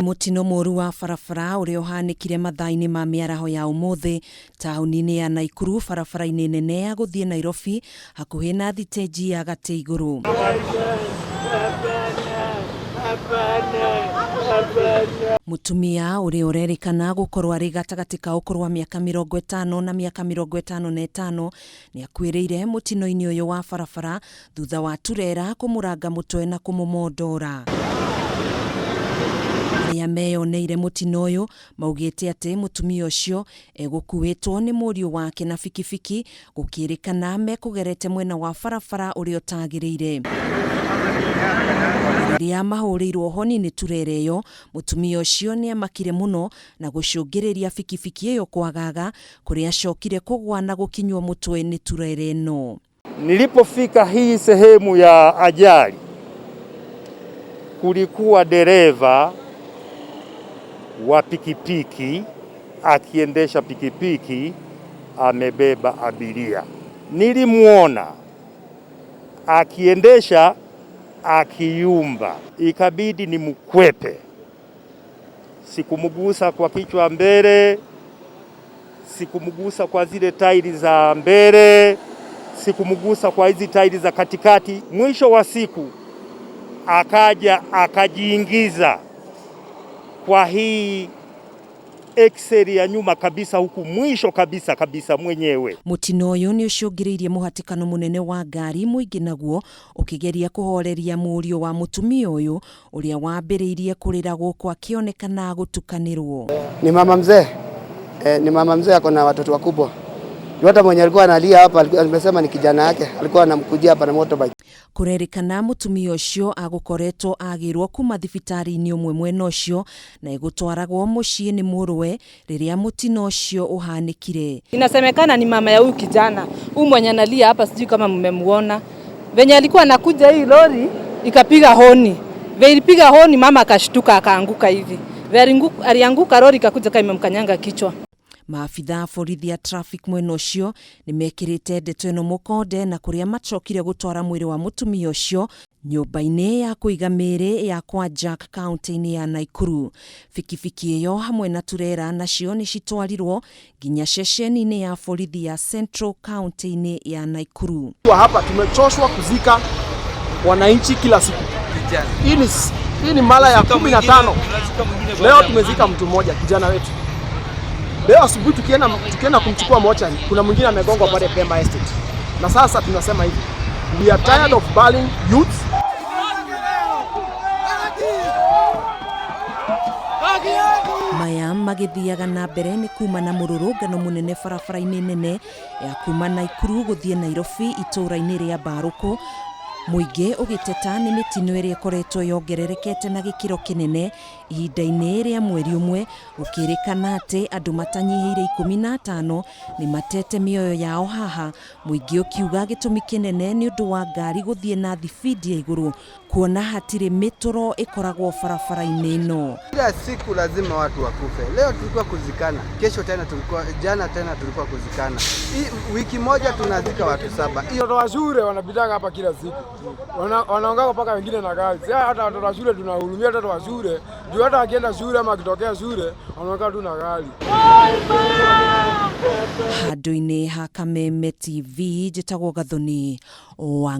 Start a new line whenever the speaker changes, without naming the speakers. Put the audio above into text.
Mũtino mũru wa barabara ũrĩa ũhanĩkire mathaa-inĩ ma mĩaraho ya ũmũthĩ taũni-inĩ ya Naikuru barabara-inĩ nene ya gũthiĩ Nairobi hakuhĩ na thitenji ya gatĩ igũrũ. Mũtumia ũrĩa ũrerĩkana gũkorwo arĩ gatagatĩ ka ũkũrũ wa mĩaka 50 na mĩaka 55 nĩ akuĩrĩire mũtino-inĩ ũyũ wa barabara thutha wa turera kũmũranga mũtwe na kũmũmondora. Arĩa meyoneire mũtino ũyũ maugĩte atĩ mũtumia ũcio egũkuĩtwo nĩ mũriũ wake na bikibiki gũkĩrĩkana mekũgerete mwena wa barabara ũrĩa ũtagĩrĩire. Rĩrĩa mahũrĩirwo honi nĩ turera ĩyo, mũtumia ũcio nĩamakire mũno na gũcũngĩrĩria bikibiki ĩyo kwagaga kũrĩa acokire kũgwa na gũkinywo mũtwe nĩ turera ĩno.
Nilipofika hii sehemu ya ajali, kulikuwa dereva wa pikipiki akiendesha pikipiki amebeba abiria. Nilimwona akiendesha akiyumba, ikabidi nimkwepe. Sikumgusa kwa kichwa mbele, sikumgusa kwa zile tairi za mbele, sikumgusa kwa hizi tairi za katikati. Mwisho wa siku akaja akajiingiza kwa hii Excel ya nyuma kabisa huku mwisho kabisa kabisa mwenyewe.
Mũtino ũyũ nĩ ũcũngĩrĩirie mũhatĩkano mũnene wa ngari mũingĩ naguo ũkĩgeria kũhoreria mũriũ wa mũtumia ũyũ ũrĩa wambĩrĩirie kũrĩra gũkũ akĩonekana gũtukanĩrwo.
Ni mama mzee ni mama mzee ako na watoto wakubwa. Hata mwenye alikuwa analia hapa amesema ni kijana yake alikuwa anamkujia hapa na motorbike.
Kũrerĩkana mũtumia ũcio agũkoretwo agĩrwo kuma thibitarĩ-inĩ ũmwe mwena ũcio na ĩgũtwaragwo mũciĩ nĩ mũrũwe rĩrĩa mũtino ũcio ũhanĩkire.
Inasemekana ni mama ya huyu kijana huyu mwenye analia hapa, sijui kama mmemuona. Venye alikuwa anakuja hii lori ikapiga honi, venye ilipiga honi mama akashtuka akaanguka hivi, venye alianguka lori ikakuja kama imemkanyanga kichwa.
Maabitha a borithi a traffic mwena ũcio nĩ mekĩrĩte ndeto ĩno mũkonde na kũrĩa macokire gũtwara mwĩrĩ wa mũtumia ũcio nyũmba-inĩ ya kũiga mĩĩrĩ ya kwa Jack kaunti-inĩ ya Naikuru. Bikibiki ĩyo hamwe na turera nacio nĩ citwarirwo nginya ceceni-inĩ ya borithi ya Central kaunti-inĩ ya Naikuru.
Hapa tumechoshwa kuzika wananchi kila siku. Hii ni mara ya 15. Leo tumezika mtu mmoja, kijana wetu. Leo asubuhi tukienda kumchukua mochari, kuna mwingine amegongwa pale Pemba Estate. Na sasa tunasema hivi, we are tired of burying youths.
Maya magĩthiaga na mbere nĩ kuma na mũrũrũngano mũnene barabara-inĩ nene ya kuma Naikuru gũthiĩ Nairobi itũũra-inĩ rĩa Mbarũkũ, mũingĩ ũgĩteta nĩ mĩtino ĩrĩa ĩkoretwo yongererekete na gĩkĩro kĩnene ihinda-inĩ rĩa mweri ũmwe, gũkĩrĩkana atĩ andũ matanyihĩire 15 nĩ matete mĩoyo yao haha, mũingĩ ũkiuga gĩtũmi kĩnene nĩ ũndũ wa ngari gũthiĩ na thibindi ya igũrũ kuona hatirĩ mĩtũro ĩkoragwo barabara-inĩ ĩno.
Kila siku lazima watu wakufe. Leo tulikuwa kuzikana, kesho tena tulikuwa, jana tena tulikuwa kuzikana. Hii wiki moja tunazika watu 7.
Watoto wa shule wanapitaga hapa kila siku. Wanaongea mpaka wengine na gari. Sasa hata watoto wa shule tunahurumia watoto wa shule. Juu hata wakienda shule ama wakitokea shule wanaongea tu na gari.
Handũ-inĩ ha Kameme TV njĩtagwo Gathoni wa